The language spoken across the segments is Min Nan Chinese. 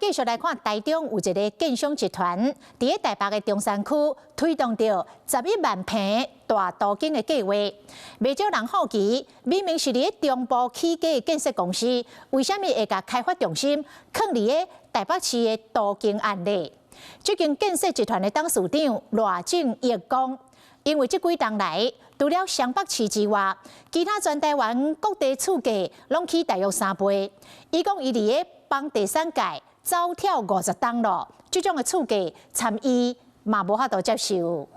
繼續來看，台中有一個建商集團，佇咧台北的中山區推動著11萬坪大都更的計劃。袂少人好奇，明明是佇咧中部起家的建設公司，為啥物會共開發重心囥佇咧台北市的都更案咧？這間建設集團的董事長賴正鎰講，因為這幾冬來，除了雙北市之外，其他全台灣各地厝價攏起大約3倍。伊講伊佇咧房地產界走跳50冬咯，這種的厝價，參伊嘛無法度接受。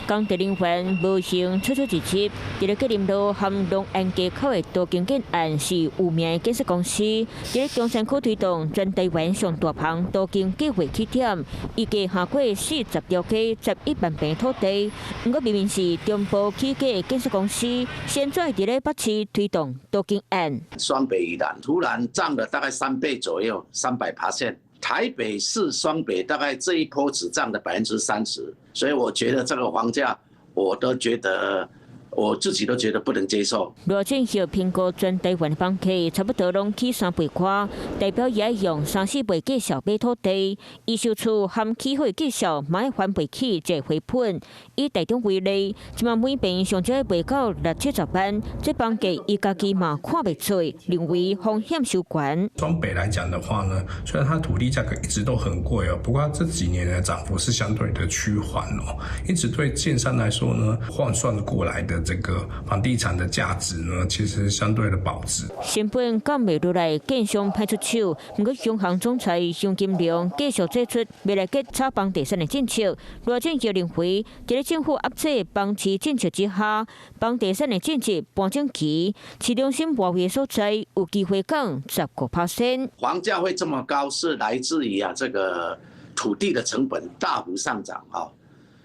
工程人員無閒出出入入，佇咧吉林路和龍安街口的都更建案是有名的建設公司，佇咧中山區推動全台灣上大房都更計劃起點，預計下過40條街11萬坪土地。毋過明明是中部起家的建設公司，現在佇咧北市推動都更案。雙北以南突然漲了大概3倍左右，300%。台北市雙北大概這一波只漲了30%，所以我覺得這個房價，我都覺得我自己都覺得不能接受。賴正鎰評估全台灣房價差不多攏起3倍寬，代表伊愛用三四倍價數買土地，預售厝含起好價數，嘛愛還袂起才會回本。以台中為例，這馬每坪上少賣到六七十萬，這房價伊家己嘛看袂出，認為風險傷懸。雙北來講的話呢，雖然它土地價格一直都很貴哦，不過這幾年的漲幅是相對的趨緩哦，因此對建商來說呢，換算過來的這個房地產的價值呢，其實相對的保值。成本降袂落來，建商歹出手。毋過雄航總裁熊金龍繼續祭出欲來結炒房地產的政策。賴正鎰認為，佇咧政府壓制房市政策之下，房地產的政策盤整期，市中心外圍所在有機會降15%。房價會這麼高，是來自於啊這個土地的成本大幅上漲啊，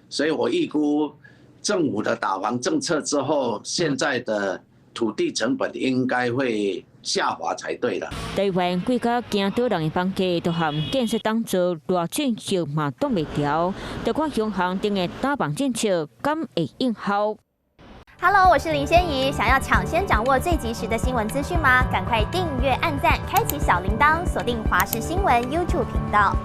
所以我預估政府的打房政策之後，現在的土地成本應該會下滑才對啦。台灣貴甲驚倒人的房價，都和建設當做賴正鎰嘛擋袂牢，就看央行定的打房政策敢會應效。 Hello，我是林仙怡，想要搶先掌握最及時的新聞資訊嗎？趕快訂閱、按讚、開啟小鈴鐺，鎖定華視新聞 YouTube 頻道。